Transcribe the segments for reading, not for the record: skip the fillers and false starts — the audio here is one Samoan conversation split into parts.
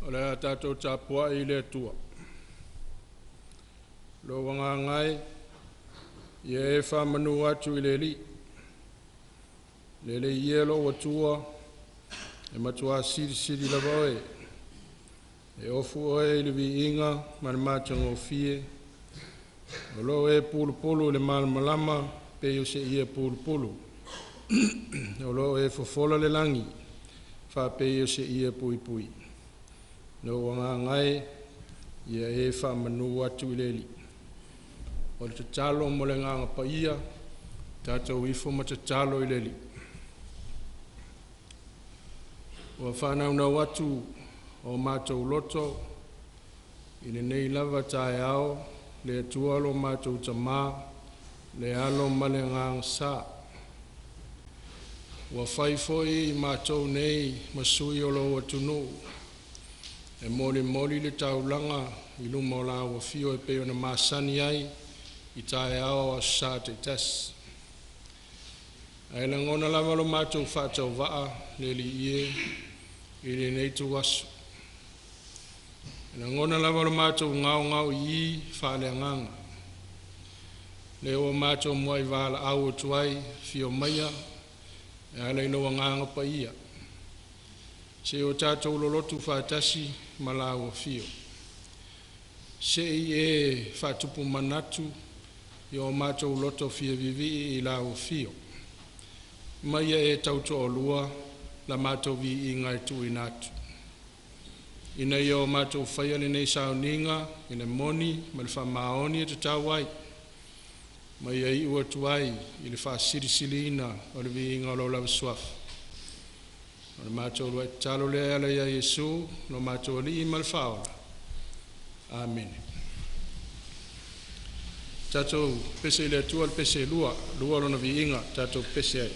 O le a tatou tapuai i le Atua. Lou agaga e, ia e faamanu atu i le Alii, lelei ia lou Atua, e matua silisili lava Oe, e ofu Oe i le viiga ma le matagofie, o lo o e pulupulu i le malamalama pei o se ie pulupulu, o lo o e fofola le lagi faapei o se ie puipui. Lou agaga e, ia e faamanu atu i le Alii. O le tatalo mo le Agaga Paia, tatou ifo ma tatalo i le Alii. Ua faanaunau atu o matou loto i lenei lava taeao, le Atua lo matou Tamā, le Alo ma le Agaga Sa. Ua fai foi matou nei ma sui o Lou atunuu e molimoli le taulaga i luma o Lau Afio e pei ona masani ai i taeao o Aso Sa taitasi. Ae lagona lava lo matou faatauvaa le Alii e i lenei ituaso. E lagona lava lo matou gaogaoi'i faaleagaga, lea ua matou muai valaau atu ai, afio maia e ala i lou Agaga Paia, seia o tatou lolotu faatasi ma Lau Afio. Se i e faatupu manatu i o matou loto fia vivii i Lau Afio, ma ia e tautoalua la matou viiga e tuuina atu, ina ia o matou faia lenei sauniga i le moni ma le faamaoni e tatau ai, ma ia iu atu ai i le faasilisiliina o le viiga o Lou lava Suafa. O le matou uluai tatalo lea e ala ia Iesu, lo matou Alii ma le Faaola. Amene. Tatou pese i le Atua le pese e lua, lua lona viiga, tatou pese ai.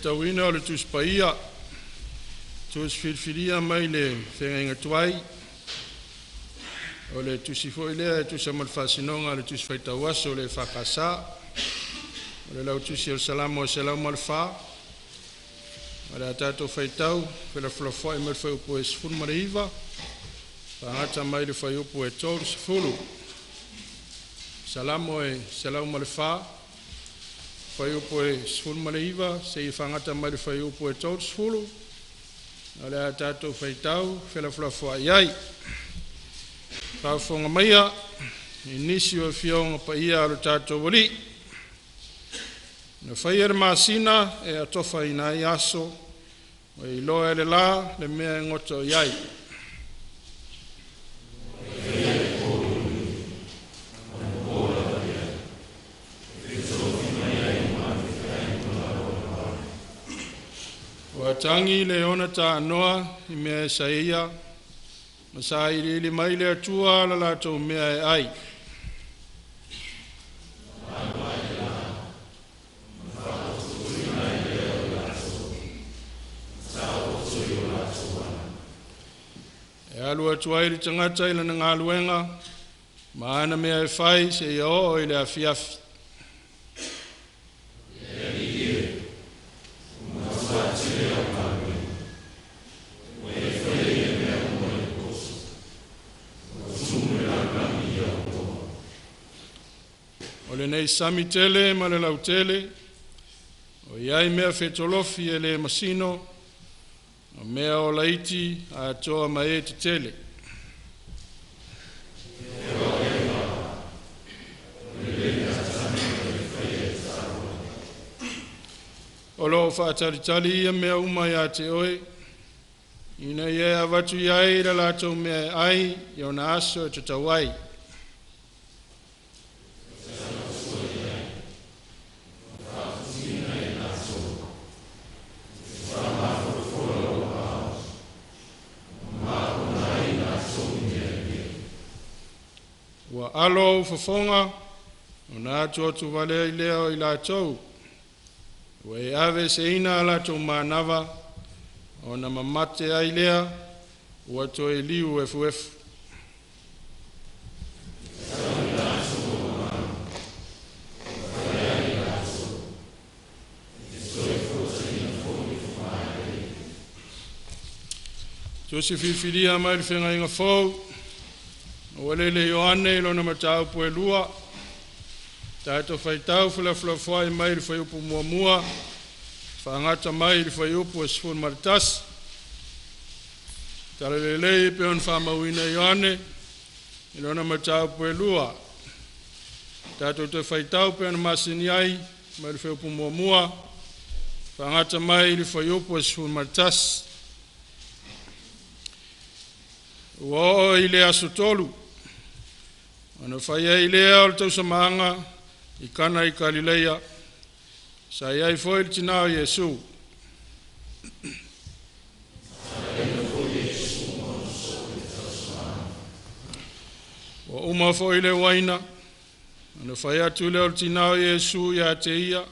Faitauina o le Tusi Paia, Tusi filifilia mai le Feagaiga Tuai, o le tusi foi lea e tusa ma le faasinoga a le Tusi Faitau Aso o le EFKS. O le lautusi o le Salamo e 104, o le a tatou faitau felafolafoai mai le fuaiupu e 19 faagata mai le fuaiupu e 30. Salamo e 104, fuaiupu e 19 seia faagata mai le fuaiupu e 30, o le a tatou faitau felafolafoai ai. Faafofoga maia i nisi o afioga paia a lo tatou Alii. Na faia le masina e atofaina ai aso, ua iloa e le la le mea e goto i ai. Ua tagi le ona taanoa i mea e saia, ma sailiili mai le Atua la latou mea e ai. E alu atu ai le tagata i lana galuega ma ana mea e fai seia oo i le afiafi. O lenei sami tele ma le lautele, o i ai mea fetolofi e le masino, o mea o laiti atoa ma e tetele. O lo o faatalitali ia mea uma ia te oe, ina ia e avatu i ai le latou mea e ai i ona aso e tatau ai. Ua alo ou fofoga, ona atuatu vale ai lea o i latou, ua e aveeseina a latou manava, ona mamate ai lea, ua toe liu efuefu. Tusi filifilia mai le Feagaiga Fou, ua lele Ioane i lona mataupu e lua, tatou faitau felafolafoai mai le fuaiupu muamua, faagata mai le fuaiupu e 11. Tala lelei pe ona faamauina Ioane i lona mataupu e lua. Tatou te faitau pe ona masini ai mai le fuaiupu muamua, faagata mai le fuaiupu e 11. Ua oo i le aso tolu, ona fai ai lea o le tausamaaga i Kana i Kalileia, sa i ai foi le tinā o Iesu. Ua uma foi le uaina, ona fai atu lea o le tinā o Iesu ia te ia,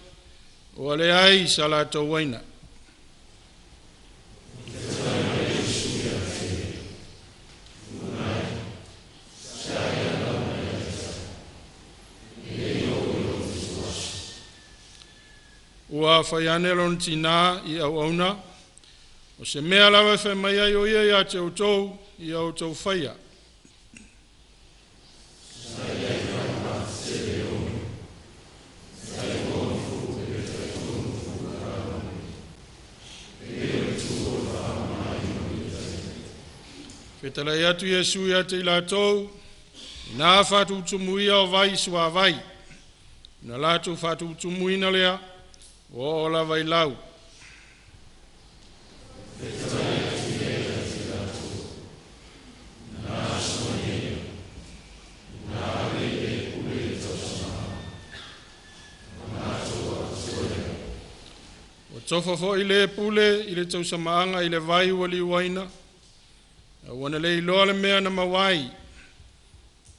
ua leai sa latou uaina. Ua fai ane lona tinā i auauna, o se mea lava e fai mai ai o ia ia te outou, ia outou faia. Fetalai atu Iesu ia te i latou, ina faatutumuia o vai i suavai, na latou faatutumuina lea, ua oo lava i lau. Ua tofa foi le pule i le tausamaaga i le vai ua liuaina, a ua na le iloa le mea na maua ai,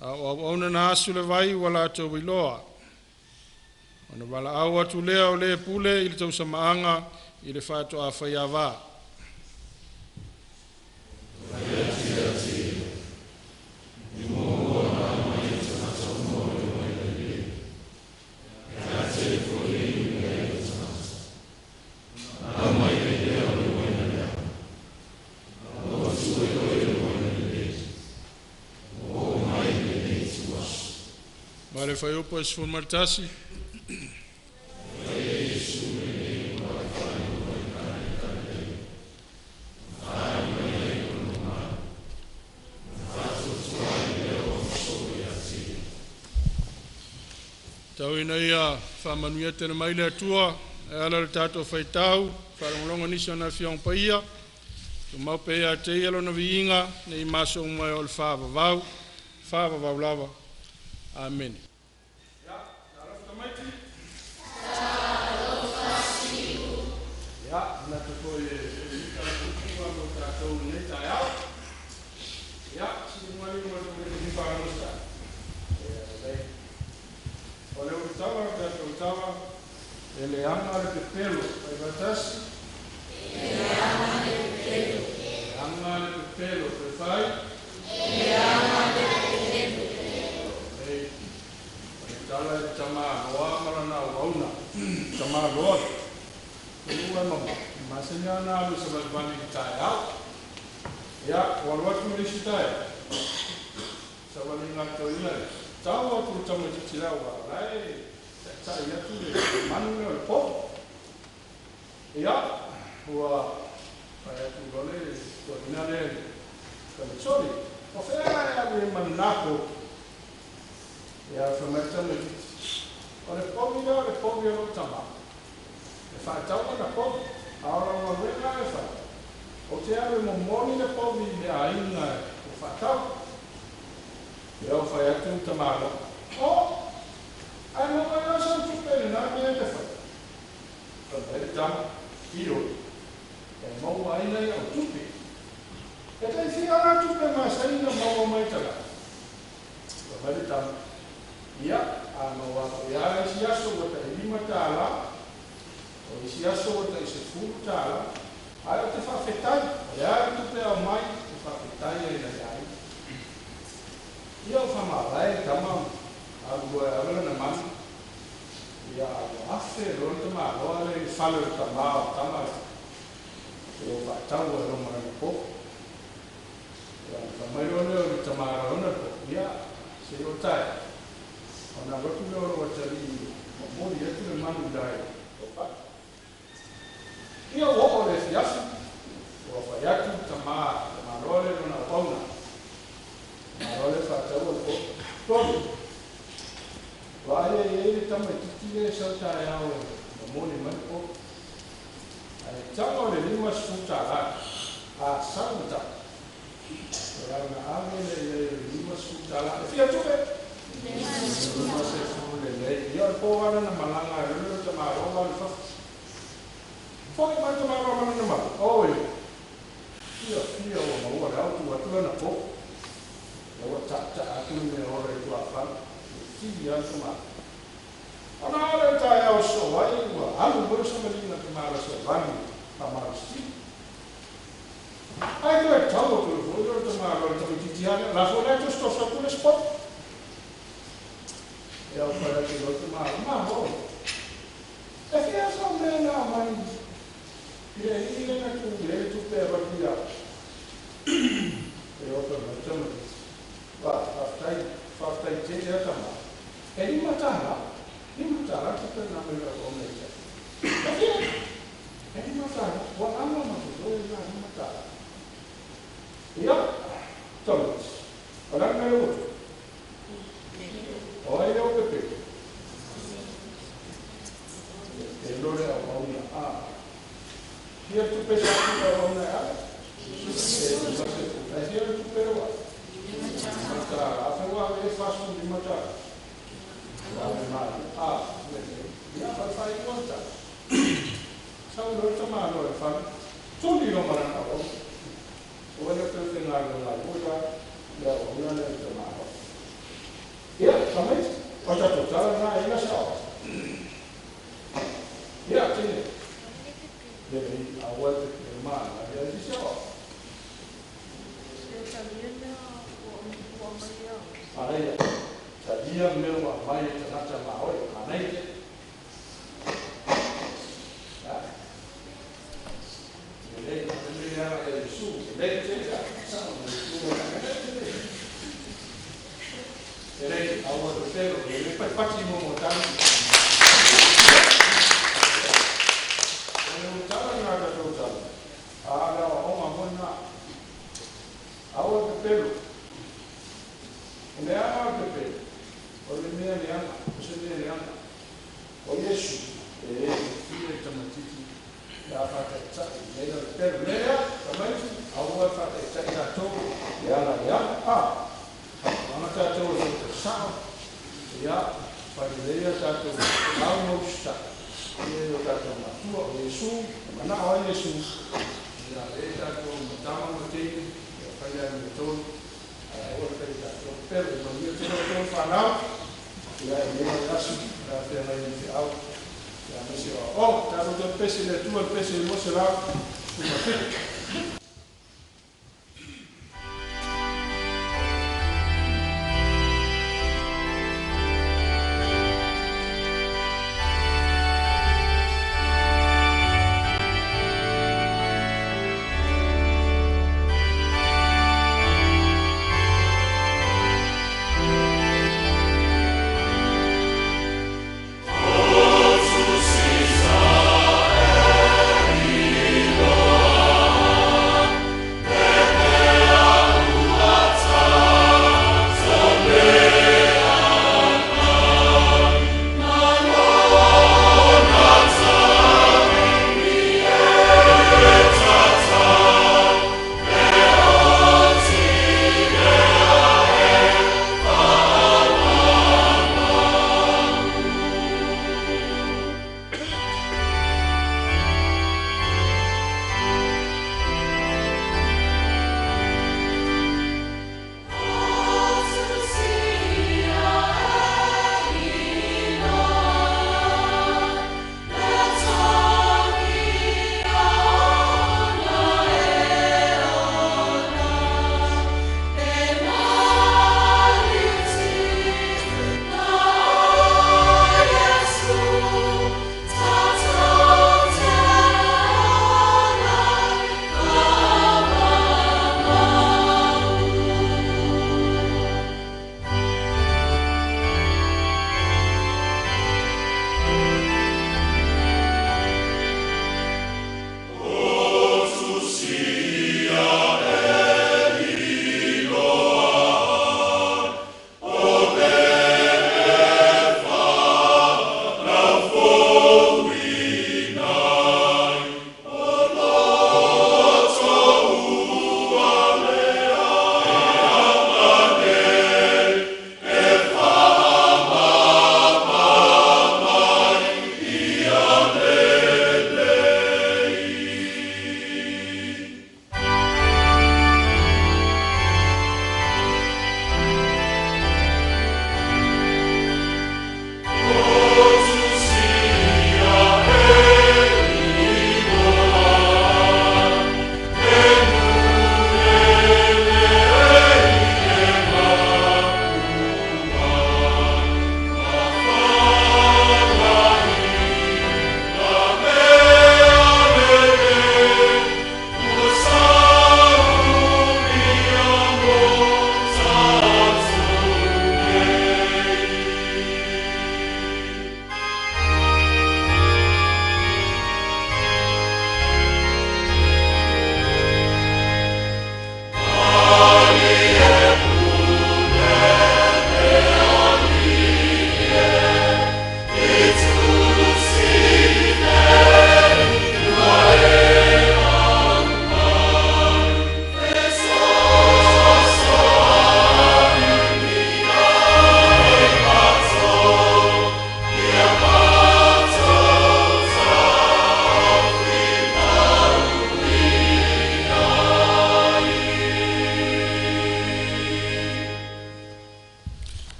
a o auauna na asu le vai ua latou iloa. Ona valaau atu lea o le pule i le tausamaaga i le faatoa faiava. Ma le fuaiupu 11. Tau ina ia faamanuia tele mai le Atua e ala i le tatou faitau, faalogologo nisi o na Afioga Paia, tumau pea ia te Ia Lona viiga, nei ma aso uma e o le faavavau, faavavau lava. Amene. Ia, talofa tamaiti. Talofa siu. Ia, manatu foi e tala mo tatou i lenei taeao. Ia, sili mai ma le whaanosta. Ia, lelei. O le ulutala o tatou tala, e leaga le pepelo, fai faatasi. E leaga le pepelo. E leaga le pepelo, fai fai. E leaga le pepelo. Ei, o le tala i le tamāloa ma lana auauna. Tamāloa. E ua e mama, masani ana alu i savalivali i le taeao. Ia, ua alu atu i le isi taeao. Savaliga toeaina le tau atu le tamaitiiti la ua la e taitai atu le manu lea o le popo. Ia, ua fai atu loa le toeaina lea i le faleisoli. O fea e alu ai ma lena povi? Ia, fai mai le tamaitiiti, o le povi lea o le povi a lou tama. E faatau lana povi, a o lau galuega e fai, ou te alu e momoli le povi i le aiga ua faatau. Ia ua fai atu le tamaloa, O, ae maua ai loa sau tupe i lena mea e te fai. Fai mai le tama, Ioe, e maua ai nai au tupe. E tai fia la tupe masani na maua mai tagata. Fai mai le tama, Ia, a maua foi lava isi aso ua tai $5, o isi aso ua tai $10, ae ou te faafetai, o le a le tupe e aumai, ou te faafetai ai i nai aiga. Ia ua faamavae le tama alu loa e ave lana manu. Ia ua afe loa le tamaloa lea i le fale o le tama o le tama e o faatau ai loa ma lana povi. Ia ona fai mai loa lea o le tama e ona le povi, ia se i o taeao, ona alu atu lea o lou atalii e momoli atu le manu i la i lou fale. Ia ua oo i le afiafi, ua fai atu le tama tamaloa lea i lona auauna, tamaloa lea e faataua le povi. Povi, vaai ai e i ai le tamaitiiti lea e sau taeao e momoli mai le povi. Ae taga o le $50, a sau le tama, e ao ona ave lea i ai o le $50. E fia tupe? 50 lelei. Ia o le po lava na malaga ai loa le tamaloa ma alu i fafo. Foi mai le tamaloa ma lana manu, oi, fiafia ua maua le ao tuu atu lana povi. Ia ua taataa atu le mea ola i tuafale, e fili lava le tamaloa. Ona ao lea i le taeao e sosoo ai, ua alu foi le samaliga tamaloa savali faamalositino. Ae toe tau atu ai foi lea o le tamaloa i le tamaitiiti lava lea, o la foi la e tosotoso atu le isi povi. Ia ua fai atu loa le tamaloa, malo, e fia sau mea na aumai i le alii lea na tuu i ai le tupe e avatu ia au. E o fai mai le tamaitiiti, Ua, faafetai, faafetai tele lava tama. E $5, $5 le tupe na aumai i lau auauna ia te au. E fia? E $5, ua ama ma totoe lena $5. Ia, tamaiti, o le a le mea lea ua tupu? O ai lea ua pepelo? Pepelo le auauna. A fia le tupe sa tuu i le auauna e ave? E 50. Ae fia le tupe lea ua ave? $5. Afai ua ave i ai $45? Ua ave malie. A, lelei. Ia, fai faaiuga le tala. Sau loa le tamaloa i le fale, tuli loa ma lana auauna. Ua le toe faigaluega ai foi la le auauna lea i le tamaloa. Ia, tamaiti, o tatou tala lena e i ai la sao. Ia, tine. Le mana ia i se o. Manaia. Talia mea ua mai e tagata ma oe, manaia. Lelei, lelei aga ia Iesu, lelei tele a, sao na Iesu, lelei tele. Lelei, aua te pelo, lelei patipati mo mo tanu. O le utala ngā tatou tala, a le aoaoga moi na. Aua te pelo. O le aga o te pelo, o le mea leaga, o se mea leaga. O Iesu, e e fia i tamatiti, le a whātaitai, leina le pelo. Lea, tamaiti, aua e whātaitai tātou, le ala leaga, a. Ana tātou e te sao, ia, whailea tātou, au mausta, ia o tātou matua, o Iesu, mana o Iesu, ia le tātou matama ma teine, ia whailea me tōnu, aua le whai tātou pelo, e manuia tēnā o tōnu whanau, ia e lea le asu, la whengai i te au, ia mese o, o, tātou te pese le atua, le pese i mose rau, kuma whitu.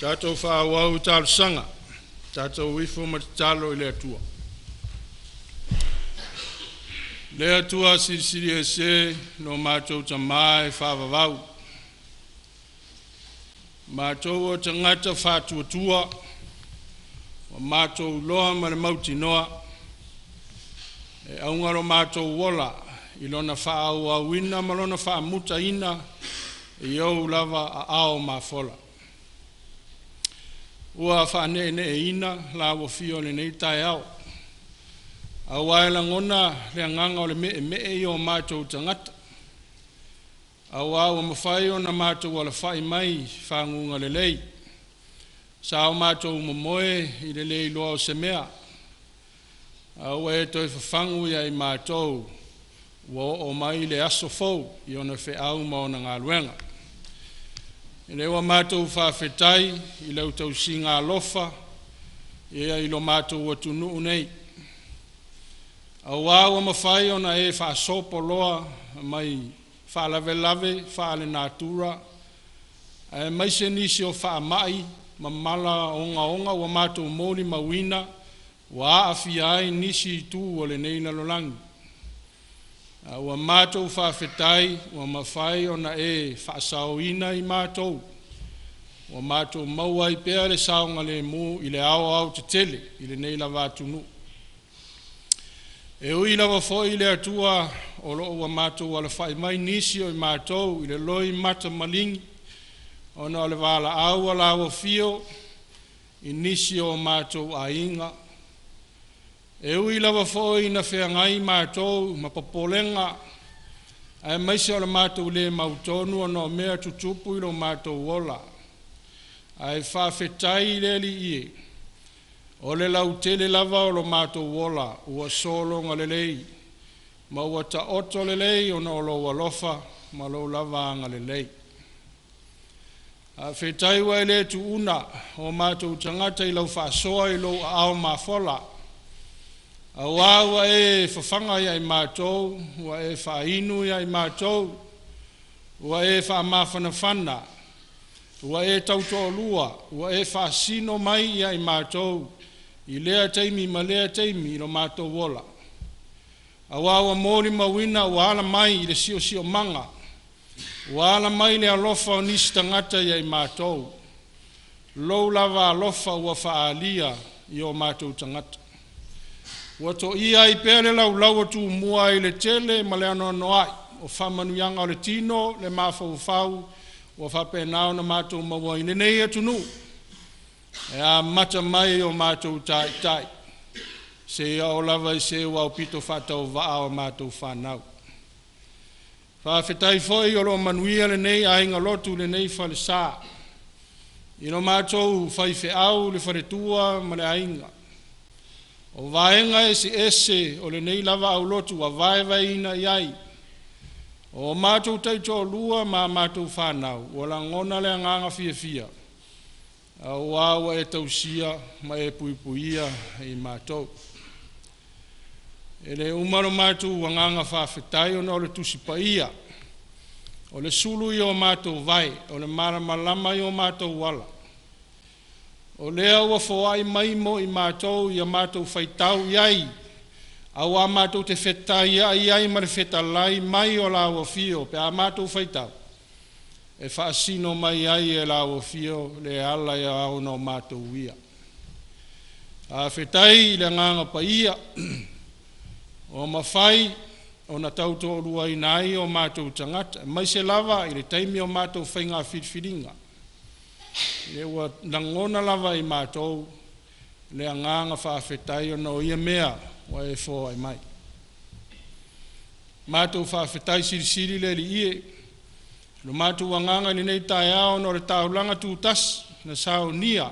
Tātou whaawau talosaga, tātou ifo ma tatalo i le Atua. Le Atua silisili ese lo matou Tamā e faavavau, matou o tagata faatuatua, ua matou iloa ma le mautinoa, e auga lo matou ola i lona faaauauina ma lona faamutaina i ou lava aao mafola. Ua faaneeneeina lau afio i lenei taeao, aua e lagona le agaga o le meemee i o matou tagata, aua ua mafai ona matou alafai mai i faguga lelei. Sa o matou momoe i le le iloa o se mea, a ua e toe fafagu ia i matou, ua oo mai le aso fou i ona feau ma ona galuega. O lea ua matou faafetai i lau tausiga alofa ia i lo matou atunuu nei, aua ua mafai ona e faasopoloa mai faalavelave faale-natura aemaise nisi o faamai ma mala ogaoga ua matou molimauina ua aafia ai nisi itu o lenei lalolagi. A ua matou faafetai ua mafai ona e faasaoina i matou, ua matou maua ai pea le saogalemu i le aoaotetele i lenei lava atunuu. E ui lava foi le Atua o lo o ua matou alafai mai nisi o i matou i le loimata maligi ona o le valaau a lau afio i nisi o matou aiga. E ui lava foi ina feagai matou ma popolega aemaise o le matou le mautonu ona o mea tutupu i lo matou ola, ae faafetai i le Alii e, o le lautele lava o lo matou ola ua sologa lelei ma ua taoto lelei ona o lou alofa ma lou lava agalelei. Faafetai ua e le tuuna o matou tagata i lau faasoa i lou aao mafola, aua ua e fafaga ia i matou, ua e faainu ia i matou, ua e faamafanafana, ua e tautoalua, ua e faasino mai ia i matou i lea taimi ma lea taimi i lo matou ola. Aua ua molimauina ua ala mai i le siosiomaga, ua ala mai le alofa o nisi tagata ia i matou, lou lava alofa ua faaalia i o matou tagata. Ua toia ai pea le laulau a Tumua i le tele ma le anoanoai o faamanuiaga o le tino, le mafaufau, ua faapena ona matou maua i lenei atunuu, e amata mai i o matou taitai, seia oo lava i se ua aupito faatauvaa o matou fanau. Faafetai foi o lo o manuia lenei aiga lotu i lenei falesa, i lo matou faifeau le faletua ma le aiga. O vaega eseese o lenei lava aulotu ua vaevaeina i ai. O matou taitoalua ma a matou fanau, ua lagona le agaga fiafia, aua ua e tausia ma e puipuia i matou. E le uma lo matou agaga faafetai ona o le Tusi Paia, o le sulu ia o matou vae, o le malamalama i o matou ala. O lea ua foai mai mo i matou ia matou faitau i ai, aua matou te fetaiai ai ma le fetalai mai o lau afio pe a matou faitau, e faasino mai ai e lau afio le ala e ao ona matou uia. Faafetai i le Agaga Paia ua mafai ona tautoaluaina ai o matou tagata, aemaise lava i le taimi o matou faiga filifiliga. Le ua lagona lava e matou le agaga faafetai ona o ia mea ua e foai mai. Matou faafetai silisili le Alii e, lo matou agaga i lenei taeao ona o le taulaga tutasi na saunia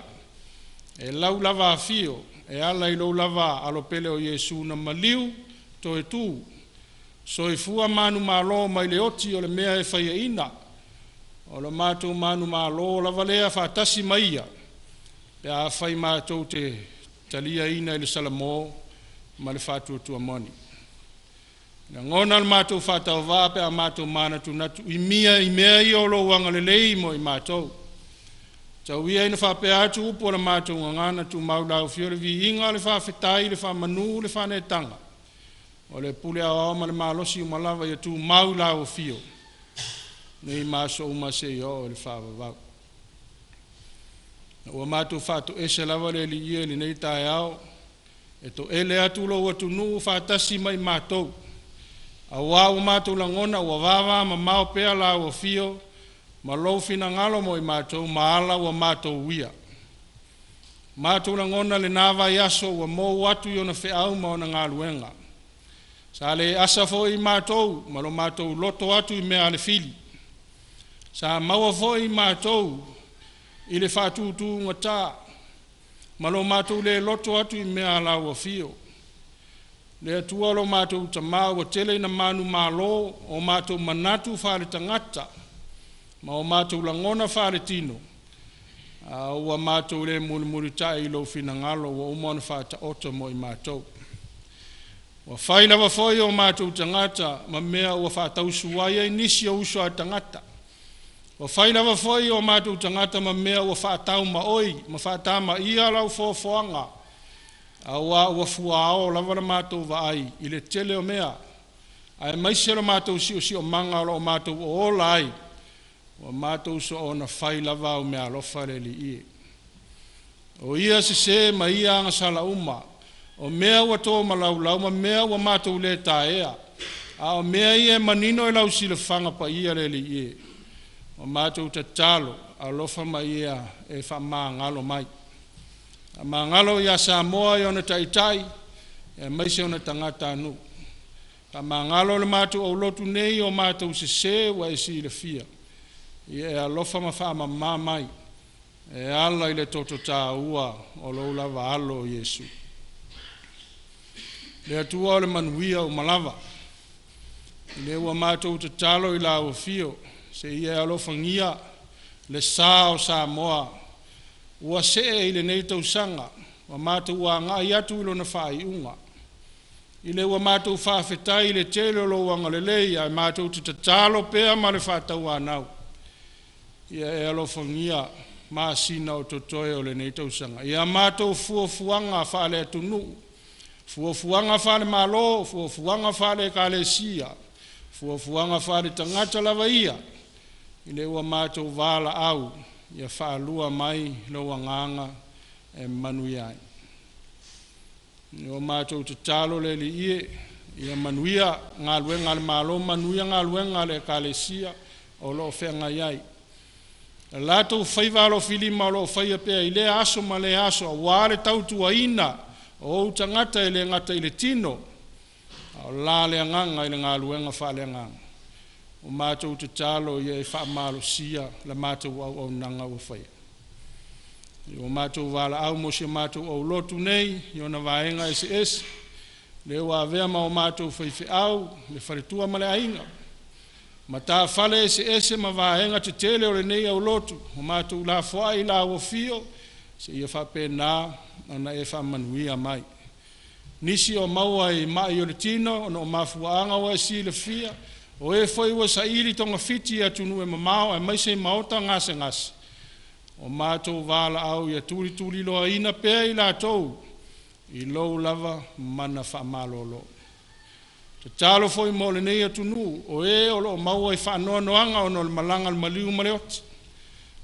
e lau lava afio e ala i lou lava alopele o Iesu na maliu toe tu, soifua manumalo mai le oti o le mea e faiaina. O lo matou manumalo lava lea faatasi ma ia, pe afai matou te taliaina i le salamo ma le faatuatua moni. Lagona le matou faatauvaa pe a matou manatunatu i mea ia o lou agalelei mo i matou. Tau ia ina faapea atu upu o le matou gagana, tumau lau afio le viiga, le faafetai, le faamanu, le faaneetaga. O le pule aoao ma le malosi uma lava ia tumau i lau afio nei ma aso uma seia oo i le faavavau. Ua matou faatoese lava le Alii e i lenei taeao, e toele atu lou atunuu faatasi ma i matou, auā ua matou lagona ua vavamamao pea lau afio ma lou finagalo mo i matou ma ala ua matou uia. Matou lagona lena vaiaso ua mou atu i ona feau ma ona galuega. Sa le asa foi i matou ma lo matou loto atu i mea a le fili. Sa maua foi i matou i le faatutugata ma lo matou le loto atu i mea a lau afio. Le Atua lo matou Tamā ua tele ina manumalo o matou manatu faaletagata ma o matou lagona faaletino, a ua matou le mulimulitai i lou finagalo ua uma ona faataoto mo i matou. Ua fai lava foi o matou tagata ma mea ua faatausuai ai nisi o uso a tagata. Ua fai lava foi o matou tagata ma mea ua faataumaoi ma faatamaia lau foafoaga, auā ua fuaao lava la matou vaai i le tele o mea, aemaise lo matou siosiomaga o lo o matou oola ai, ua matou soona fai lava au meaalofa le Alii e. O ia sesē ma ia agasala uma, o mea ua to malaulau ma mea ua matou lē taea, a o mea ia e manino i lau silafaga paia le Alii e. Ua matou tatalo, alofa ma ia e faamagalo mai. Faamagalo ia Samoa i ona taitai, aemaise ona tagatanuu. Faamagalo le matou aulotu nei i o matou sesē ua e silafia. Ia e alofa ma faamama mai e ala i le toto taua o lou lava Alo o Iesu. Le Atua o le manuia uma lava, i le ua matou tatalo i lau afio, seia e alofagia le sa o Samoa ua see i lenei tausaga, ua matou agai atu i lona faaiuga. I le ua matou faafetai i le tele o lou agalelei, ae matou te tatalo pea ma le faatauanau, ia e alofagia masina o totoe o lenei tausaga. Ia matou fuafuaga faale-atunuu, fuafuaga faale-Malo, fuafuaga faale-Ekalesia, fuafuaga faale-tagata lava ia, i le ua matou valaau, ia faalua mai lou agaga e manuia ai. Ua matou tatalo le Alii e, ia manuia galuega a le Malo, manuia galuega a le Ekalesia o lo o feagai ai. O latou faiva alofilima o lo o faia pea i lea aso ma lea aso, auā le tautuaina o ou tagata e le gata i le tino, a o la le agaga i le galuega faaleagaga. Ua matou tatalo ia e faamalosia la matou auaunaga ua faia. Ua matou valaau mo si o matou aulotu nei i ona vaega eseese, lea ua avea ma o matou faifeau, le faletua ma le aiga, matafale eseese ma vaega tetele o lenei aulotu, ua matou lafoai i lau afio, seia faapena ona e faamanuia mai. Nisi o maua i mai o le tino, ona o mafuaaga ua e silafia, o e foi ua saili togafiti i atunuu e mamao aemaise i maota gasegase, ua matou valaau ia tulituliloaina pea i latou i lou lava mana faamalolo. Tatalo foi mo lenei atunuu, o e o lo o maua i faanoanoaga ona o le malaga a le maliu ma le oti,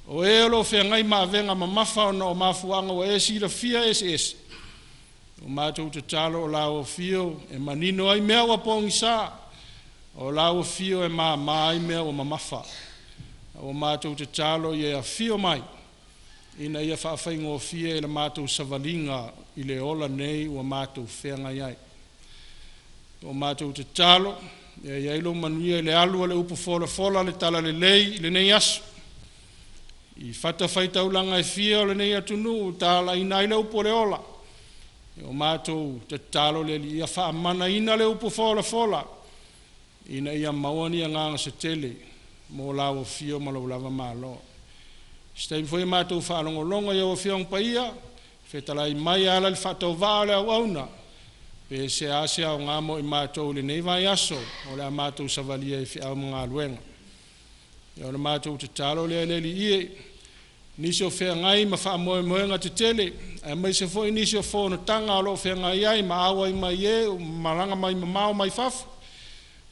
o e o lo o feagai ma avega mamafa ona o mafuaaga ua e silafia eseese, ua matou tatalo o lau afio e manino ai mea ua pogisa, o lau afio e māmā ai mea ua mamafa. Ua matou tatalo ia e afio mai, ina ia faafaigofie le matou savaliga i le ola nei ua matou feagai ai. Ua matou tatalo, ia i ai lou manuia i le alu a le upu folafola le talalelei i lenei aso. I fatafaitaulaga e fia o lenei atunuu, talaiina ai le upu o le ola. Ua matou tatalo le Alii ia faamanaina le upu folafola, ina ia maua ni agaga se tele mo lau afio ma lou lava malo. Se taimi foi matou faalogologo i lau Afioga Paia, fetalai mai e ala i le faatauvaa o le auauna, pe se a se aoga mo i matou i lenei vaiaso o le a matou savalia i feau ma galuega. O le matou tatalo lea le Alii e, Nisi o feagai ma faamoemoega tetele, aemaise foi nisi o fonotaga o lo o feagai ai ma auai mai e ua malaga mai mamao mai fafo.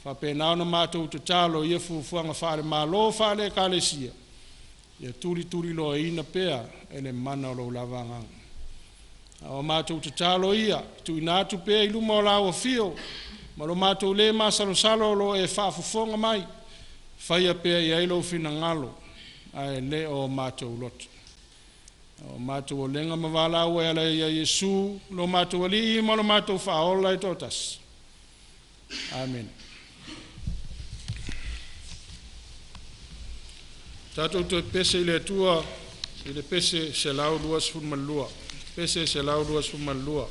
Faapena ona matou tatalo i ia fuafuaga faale-Malo faale-Ekalesia, ia tulituliloaina pea e le mana o lou lava Agaga. A o matou tatalo ia, tuuina atu pea i luma o lau afio, ma lo matou le masalosalo o lo o e faafofoga mai, faia pea i ai lou finagalo, ae le o matou loto. O matou olega ma valaau e ala ia Iesu, lo matou Alii ma lo matou Faaola e toatasi. Amene. Tatou toe pese i le Atua i le pese 122, pese 122.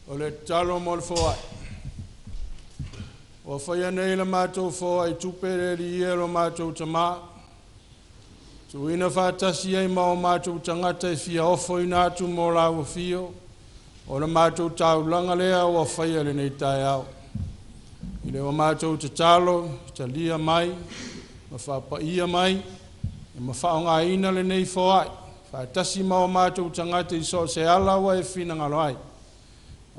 O le tatalo mo le foai. Ua faia nei le matou foai tupe le Alii e lo matou tamā. Tuuina faatasi ai ma o matou tagata e fia ofoina atu mo lau afio, o le matou taulaga lea ua faia lenei taeao. I le ua matou tatalo, talia mai, ma faapaia mai, e ma faaaogaina lenei foai, faatasi ma o matou tagata i so o se ala ua e finagalo ai.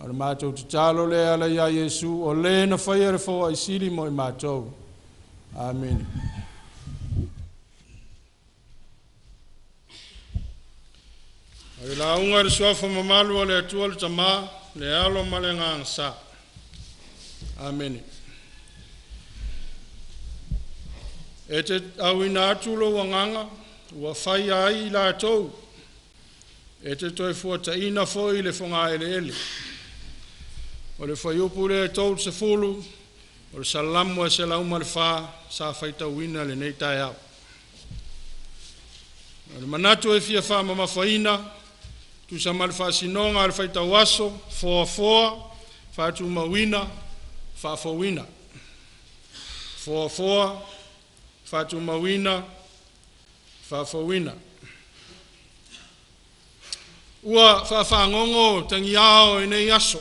O le matou tatalo lea ala ia Iesu, o le na faia le foai sili mo i matou. Amene. O le lauga i le suafa mamalu o le Atua le Tamā, le Alo ma le Agaga Sa. Amene. E te auina atu lou agaga, ua faia ai i latou, e te toe fuataina foi le fogaeleele. O le fuaiupu lea e 30, o le Salamo e 104, sa faitauina lenei taeao. O le manatu e fia faamamafaina, tusa ma le faasinoga a le faitauaso, foafoa, faatumauina, faafouina. Foafoa, faatumauina, faafouina. Ua faafagogo tagiao i nei aso,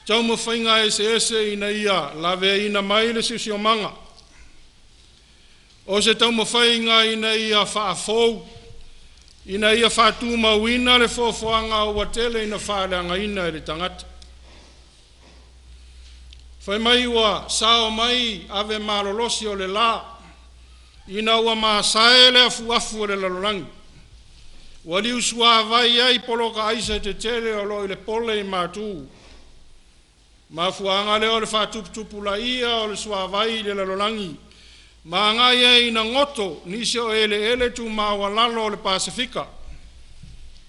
taumafaiga eseese ina ia laveaiina mai le siosiomaga. O se taumafaiga ina ia faafou, ina ia faatumauina le foafoaga ua tele ina faaleagaina e le tagata. Fai mai ua sao mai ave malolosi o le la, ina ua masae le afuafu o le lalolagi, ua liusuavai ai poloka aisa tetele o lo o i le pole i matu. Mafuaaga lea o le faatuputupulaia o le suavai i le lalolagi, ma agai ai ina goto nisi o eleele tumaualalo o le Pasefika,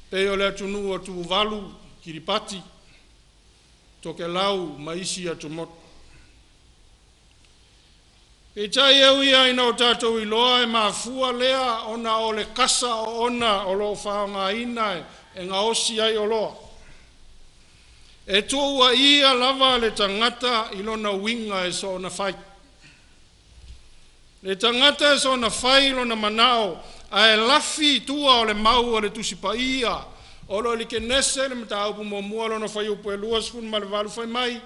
pei o le atunuu o Tuvalu, Kiripati, Tokelau ma isi atumotu. Peitai e ui lava ina o tatou iloa e mafua lea ona o le kasa oona o lo o faaaogaina e gaosi ai oloa. E tuuaia lava le tagata i lona uiga e soona fai. Le tagata e soona fai lona manao, ae lafi i tua o le mau a le Tusi Paia o lo o i le Kenese le mataupu muamua lona fuaiupu e 28 fai mai,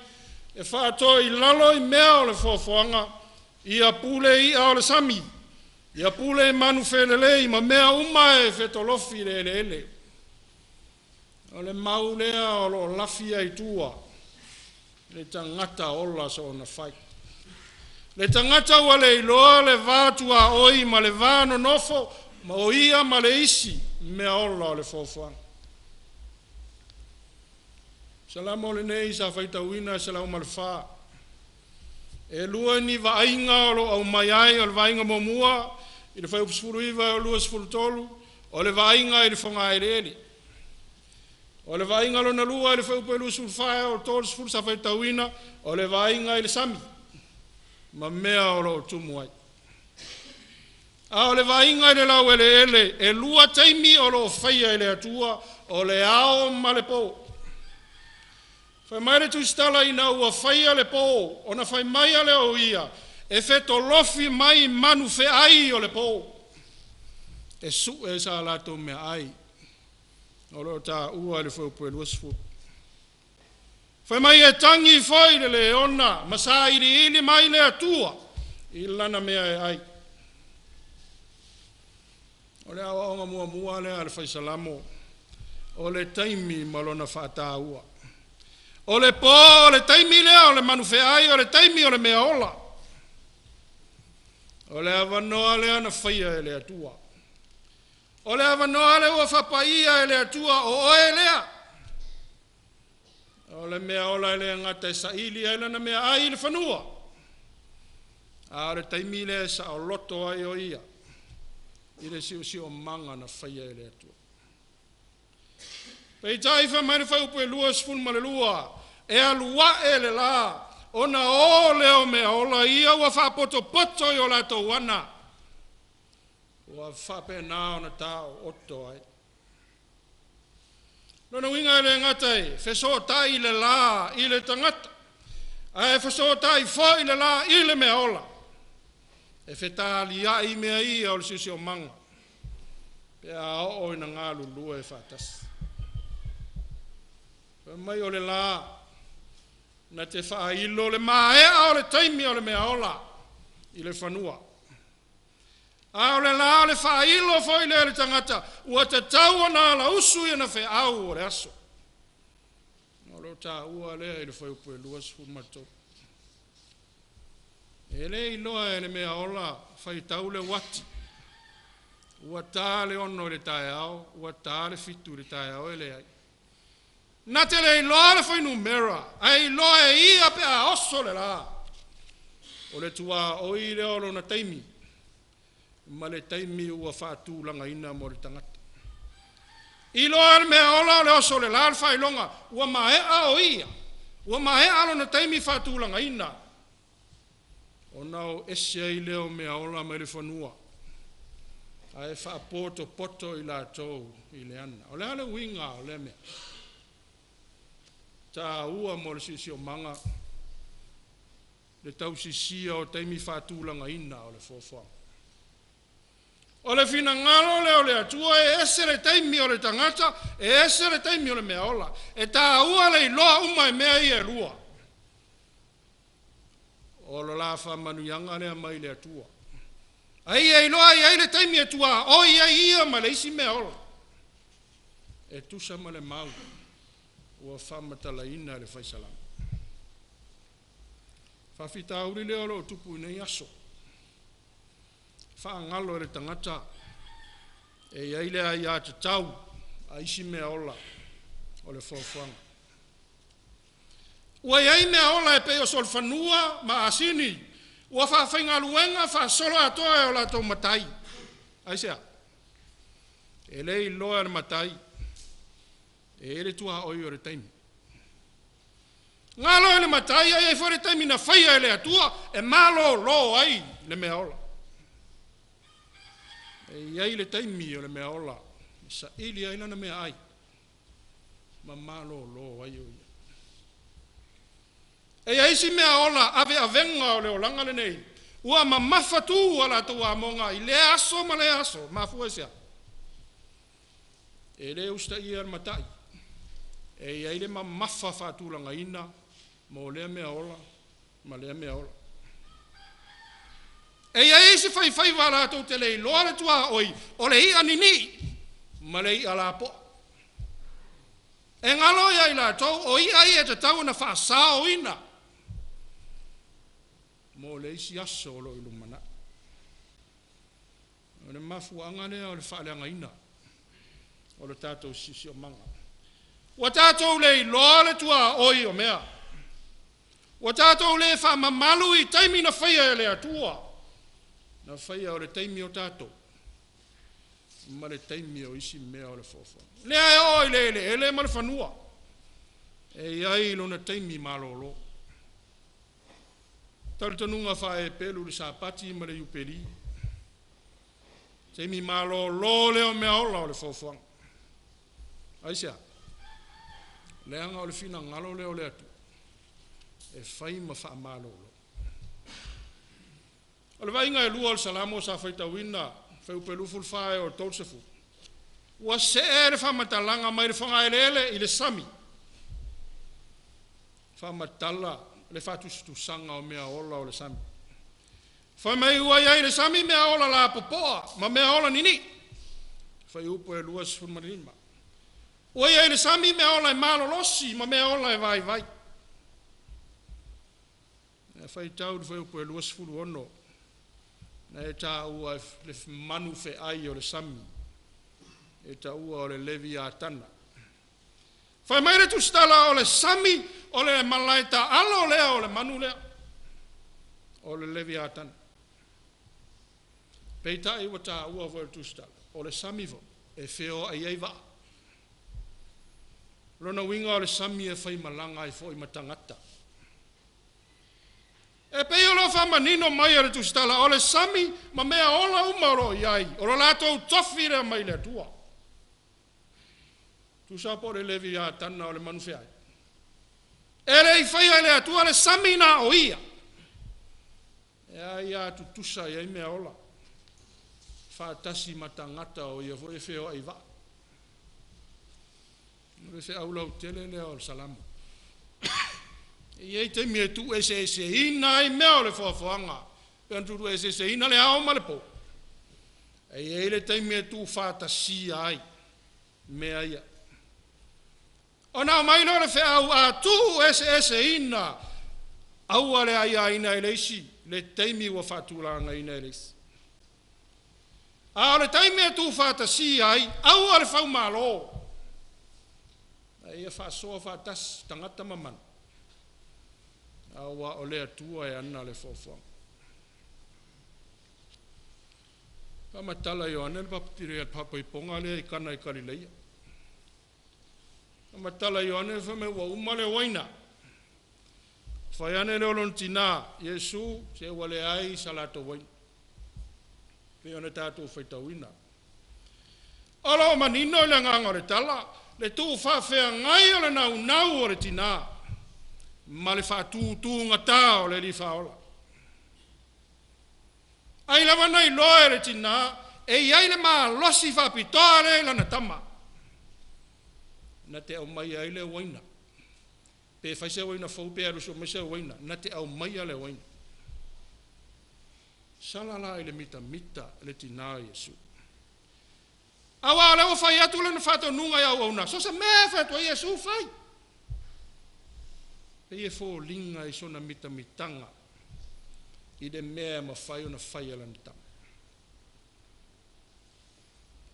e faatoa i lalo i mea o le foafoaga, ia pule i'a o le sami, ia pule i manu felelei ma mea uma e fetolofi i le eleele. O le mau lea o lo o lafi ai tua le tagata ola soona fai. Le tagata ua le iloa le va tuaoi ma le va nonofo ma o ia ma le isi mea ola o le foafoaga. Salamo lenei sa faitauina e 104. E lua ni vaaiga o lo o aumai ai, o le vaaiga muamua i le fuaiupu 19 e 23, o le vaaiga i le fogaeleele. O le vaaiga lona lua i le fuaiupu 24 e 30 sa faitauina, o le vaaiga i le sami ma mea o lo o tumu ai. A o le vaaiga i le laueleele, e lua taimi o lo o faia e le Atua, o le ao ma le po. Fai mai le Tusitala ina ua faia le po, ona fai mai a lea o ia, e fetolofi mai manu feai o le po, e sue sa latou meaai, o lo o taua i le fuaiupu e 20. Fai mai e tagi foi le leona ma sailiili mai le Atua i lana mea e ai. O le aoaoga muamua lea a le fai Salamo, o le taimi ma lona faataua. O le po, o le taimi lea o le manufeai, o le taimi o le mea ola. O le avanoa lea na faia e le Atua. O le avanoa lea ua faapaia e le Atua, o oe lea. O le mea ola e le gata e saili ai lana mea ai i le fanua. A o le taimi lea e saoloto ai o ia i le siosiomaga na faia e le Atua. Peitai fai mai le fuaiupu e 22, e alu ae le la, ona o lea o mea ola ia ua faapotopoto i o latou ana, ua faapena ona taooto ai. Lona uiga e le gata e fesootai le la i le tagata, ae fesootai foi le la i le mea ola. E fetaliai mea ia o le siosiomaga, pe a oo ina galulue faatasi. Fai mai o le la na te faailo le maea o le taimi o le mea ola i le fanua. A o le la o le faailo foi lea i le tagata ua tatau ona alausu i ana feau o le aso. O lo o taua lea i le fuaiupu e 23. E le iloa e le mea ola faitau le uati, ua ta le 6 i le taeao, ua ta le 7 i le taeao, e leai. Na te le iloa le fuainumera, ae iloa e ia pe a oso le la. O le tuaoi lea o lona taimi, ma le taimi ua faatulagaina mo le tagata. Iloa e le mea ola o le oso o le la le faailoga, ua maea o ia, ua maea lona taimi faatulagaina, ona o ese ai lea o mea ola mai le fanua, ae faapotopoto i latou i le ana. O le a le uiga o lea mea? Taua mo le siosiomaga le tausisia o taimi faatulagaina o le foafoaga. O le finagalo lea o le Atua e ese le taimi o le tagata, e ese le taimi o le mea ola. E taua le iloa uma e mea ia e lua. O le la faamanuiaga lea mai le Atua. A ia iloa i ai le taimi e tua oi ai ia ma le isi mea ola. E tusa ma le mau ua faamatalaina le faisalama. Faafitauli lea o loo tupu i nei aso. Faagalo e le tagata e i ai le aiatatau a isi mea ola o le foafoaga. Ua i ai mea ola e pei o solofanua ma asini, ua faafaigaluega faasoloatoa e o latou matai. Aisea? E le iloa e le matai e i ai le tuaoi o le taimi. Galo e le matai ai ai foi le taimi na faia e le Atua e malolo ai le mea ola. E i ai le taimi o le mea ola e saili ai lana mea ai ma malolo ai o ia. E i ai isi mea ola aveavega o le olaga lenei, ua mamafa tu a latou amoga i lea aso ma lea aso. Mafua i sea? E le usitaia le matai. E i ai le mamafa faatulagaina mo lea mea ola ma lea mea ola. E i ai isi faifaiva latou te le iloa le tuaoi o le i'a ninii ma le i'a lapoa. E galo ia i latou o i'a ia e tatau ona faasaoina mo le isi aso o lo o i lumanai. O le mafuaaga lea o le faaleagaina o le tatou siosiomaga. Ua tatou le iloa le tuaoi o mea. Ua tatou le faamamalu i taimi na faia e le Atua. Na faia o le taimi o tatou ma le taimi o isi mea o le foafoaga. Lea e oo i le eleele ma le fanua. E i ai lona taimi malolo. Talitonuga faa-Eperu le Sapati ma le Iupeli. Taimi malolo lea o mea ola o le foafoaga. Aisea? Leaga o le finagalo lea o le Atua e fai ma faamalolo. O le vaaiga e lua o le Salamo sa faitauina, fuaiupu e 24 e o 30. Ua see le faamatalaga mai le fogaeleele i le sami. Faamatala le faatusatusaga o mea ola o le sami. Fai mai ua i ai le sami mea ola lapopoa ma mea ola ninii. Fuaiupu e 25. Ua i ai le sami mea ola e malolosi ma mea ola e vaivai. E faitau le fuaiupu e 26. Na e taua le manu feai o le sami. E taua o le Leviatana. Fai mai le tusitala o le sami o le malae taalo lea o le manu lea. O le Leviatana. Peitai ua taua foi le tusitala. O le sami foi e feoai ai vaa. Lona uiga o le sami e faimalaga ai foi ma tagata. E pei o lo faamanino mai e le tusitala o le sami ma mea ola uma o lo o i ai. O lo latou tofi lea mai le Atua. Tusa po o le Leviatana o le manufeai. E le i faia e le Atua le sami na o ia. E ai a tutusa i ai mea ola. Faatasi ma tagata o ia foi e feoai i vaa. O le feau lautele lea o le Salamo. E i ai taimi e tuueseeseina ai mea o le foafoaga. Pe ona tuueseeseina le ao ma le po. E i ai le taimi e tuufaatasia ai mea ia. Ona aumai lea o le feau a tuueseeseina, aua le aiaina e le isi le taimi ua faatulagaina e le isi. A o le taimi e tuufaatasia ai, aua le faumalo. A ia faasoa faatasi tagata ma manu. Aua o le Atua e ana le foafoaga. Faamatala Ioane le faapaipoga lea i Kana i Kalileia. Faamatala Ioane fai mai ua uma le uaina. Fai ane lea o lona tinā, Iesu se ua leai sa latou uaina. Pei ona tatou faitauina. O lo o manino i le agaga o le tala, le tuufaafeagai o le naunau o le tinā ma le faatutugata o le Alii Faaola. Ai lava na iloa e le tinā e i ai le malosi faapitoa lea i lana tama. Na te aumaia ai le uaina. Pe fai se uaina fou pe alu sue mai se uaina, na te aumaia le uaina. Sala la i le mitamita le tinā o Iesu. Aua o lea ua fai atu lana faatonuga i auauna, so se mea e fai atu ai Iesu fai. Pei e foliga i sona mitamitaga i le mea e mafai ona fai e lana tama.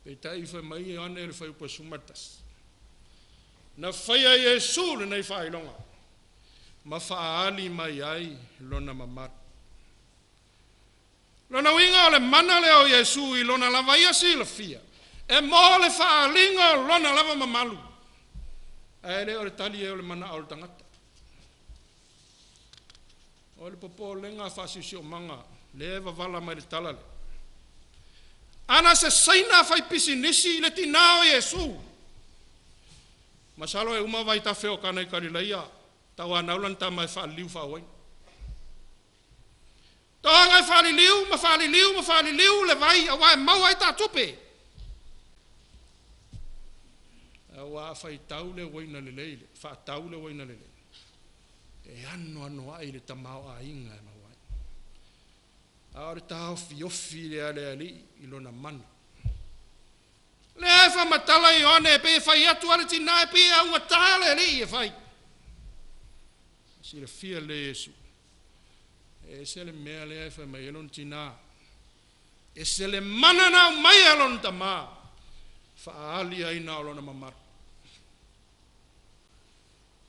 Peitai fai mai Ioane le fuaiupu 11. Na faia e Iesu lenei faailoga ma faaali mai ai lona mamalu. Lona uiga o le mana lea o Iesu i lona lava ia silafia, e mo le faaaliga o lona lava mamalu. Ae le o le tali ai o le manao o le tagata. O le popolega faasiosiomanga le wavala mai le tala le. Ana se saina fai pisinisi le tinā o Iesu. Masalo e uma vai tafe o Kana i Kalileia, tau anau lana tama e faaliliu faauaina. Toga e faaliliu ma faaliliu ma faaliliu le vai aua e maua ai tatupe. Aua a faitau le uaina lelei, faatau le uaina lelei. E ano ano ai le tamaoaiga e maua ai. A o le taofiofi lea le alii i lona mana. Lea e faamatala Ioane e pei e fai atu a le tinā e pei e augata le alii e fai. Silafia le Iesu. E ese le mea lea e fai mai e lona tinā. Ese le mana na aumai e lona tamā. Faaali ai na o lona mamalu.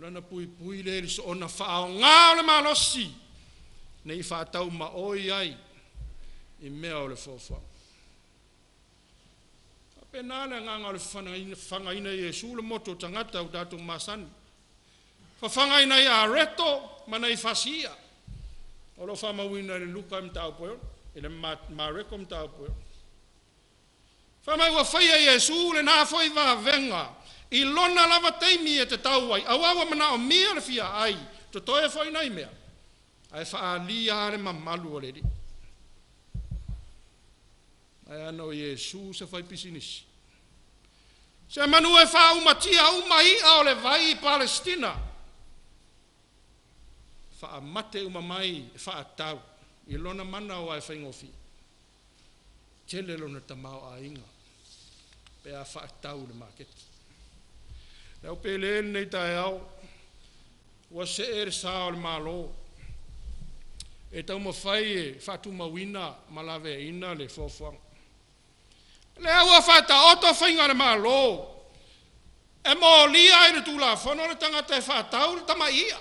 Lana puipui le le soona faaoga o le malosi nei faatau maoi ai i mea o le foafoaga. Faapena le agaga o le fafagaina e Iesu le motu o tagata o tatou masani. Fafagaina i areto ma nai fasia. O lo faamauina i le Luka e mataupu e ono, i le Mareko mataupu e ono. Fai mai ua faia Iesu lena foi vavega i lona lava taimi e tatau ai, aua ua manaomia le fia ai, totoe foi nai mea, ae faaalia le mamalu o le Alii. Ae ana o Iesu se fai pisinisi. Se manu e faaumatia uma i'a o le vai i Palestina. Faamate uma mai e faatau i lona mana o ae faigofie. Tele lona tamaoaiga pe a faatau le maketi. Le au pele lenei taeao, ua see le sa o le Malo. E taumafai e faatumauina ma laveaiina le foafoaga. Lea ua faataoto faiga a le Malo e molia ai le Tulafono le tagata e faatau le tamai i'a.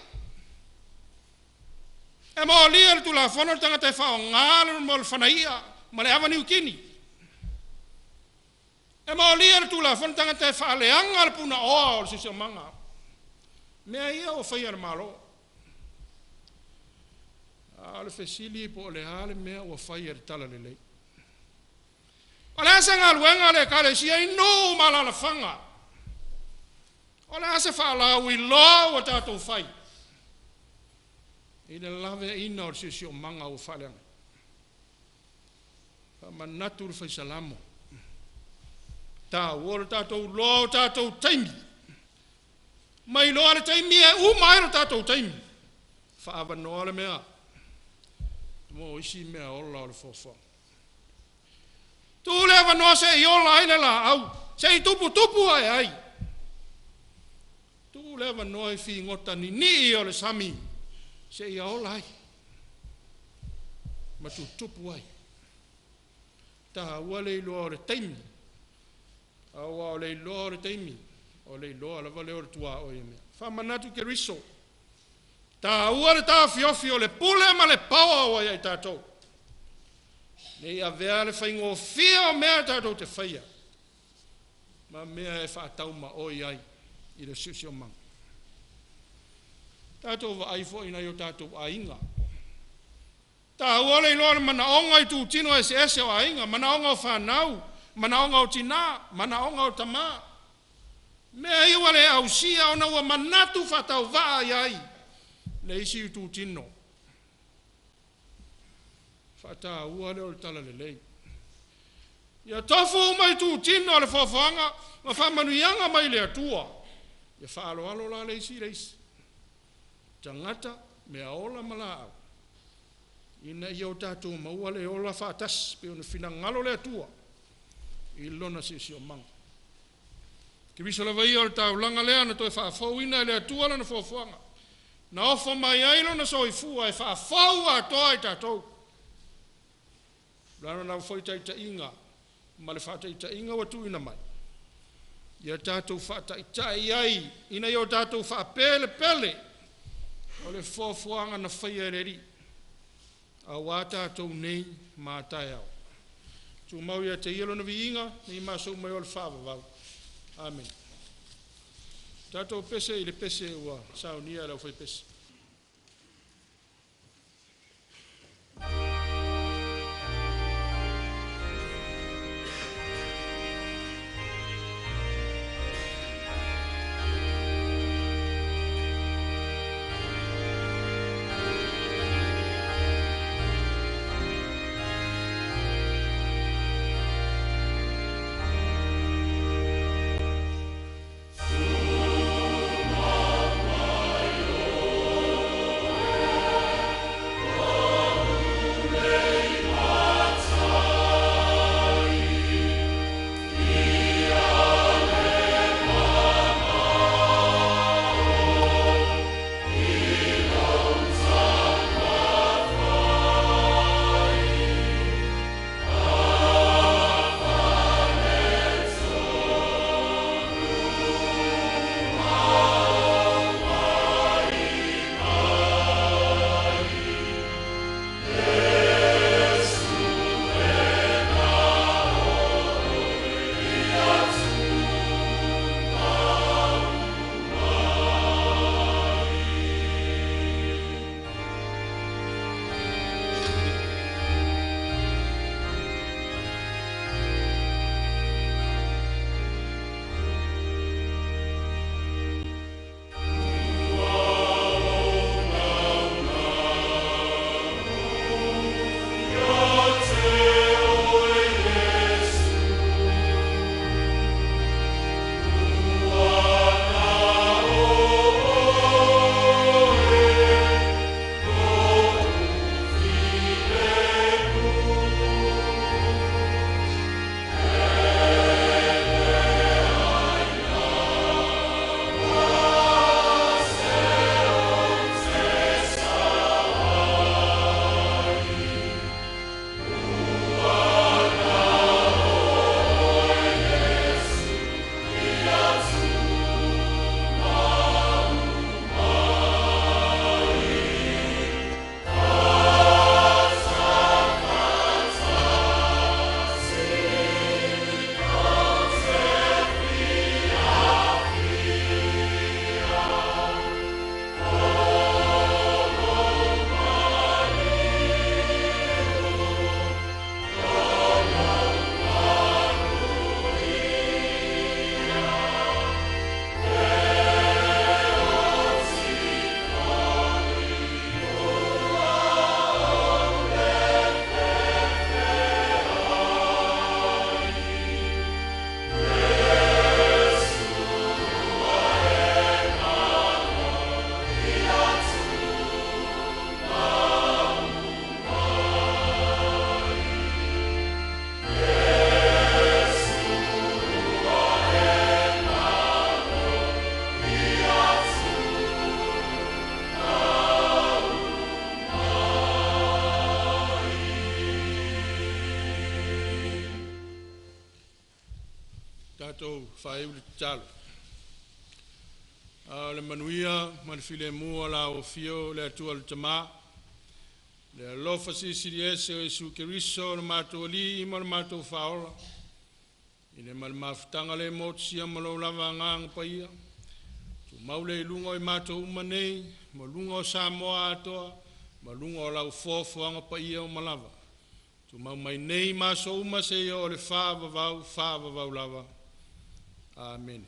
E molia le Tulafono le tagata e faaaoga le mo le fanaia ma le ava niutini. E molia le Tulafono le tagata e faaleaga le punaoa o le siosiomaga. Mea ia ua faia e le Malo. A o le fesili po o le a le mea ua faia e le Talalelei. O le a se galuega a le Ekalesia i nuu ma alaalafaga. O le a se faalauiloa ua tatou fai i le laveaiina o le siosiomaga ua faaleaga. Faamanatu le fai Salamo, taua lo tatou iloa o tatou taimi, ma iloa le taimi e uma ai lo tatou taimi, faaavanoa le mea mo isi mea ola o le foafoaga. Tuu le avanoa seia ola ai le laau, seia tuputupu ae ai. Tuu le avanoa i figota ninii o le sami, seia ola ai ma tutupu ai. Taua le iloa o le taimi, aua o le iloa o le taimi, o le iloa lava lea o le tuaoi o mea. Faamanatu Keriso, taua le taofiofi o le pule ma le paoa ua ia i tatou. Ne i avea le faigofie o mea tatou te faia, ma mea e faataumaoi ai i le siosiomaga. Tatou vaai foi i nai o tatou aiga. Taua le iloa o le manaoga i itutino eseese o aiga, manaoga o fanau, manaoga o tinā, manaoga o tamā. Mea ia ua le ausia ona ua manatu faatauvaa i ai le isi itutino. Faataua lea o le talalelei. Ia tofu uma itutino o le foafoaga ma faamanuiaga mai le Atua. Ia faaaloalo la le isi i le isi. Tagata, mea ola ma laau, ina ia o tatou maua le ola faatasi, pei ona finagalo le Atua i lona siosiomaga. Keriso lava ia o le taulaga lea na toe faafouina e le Atua lana foafoaga, na ofo mai ai lona soifua e faafou atoa i tatou. Lana lava foi taitaiga ma le faataitaiga ua tuuina mai, ia tatou faataitai ai, ina ia o tatou faapelepele o le foafoaga na faia e le Alii, auā tatou nei ma a taeao. Tumau ia te ia lona viiga, nei ma aso uma e oo i le faavavau. Amene. Tatou pese i le pese ua saunia e le aufaipese. Suma mai. tatou faaiu le tatalo. A o le manuia ma le filemu o le Afio o le Atua le Tama, le alofa silisili ese o Iesu Keriso o le matou Alii ma le matou Faaola, i le ma le mafutaga le motusia ma lou lava Agaga Paia, tumau lea i luga o i matou uma nei, ma luga o Samoa atoa, ma luga o lau foafoaga paia uma lava. Tumau mai nei ma aso uma seia oo i le faavavau, faavavau lava. Amene.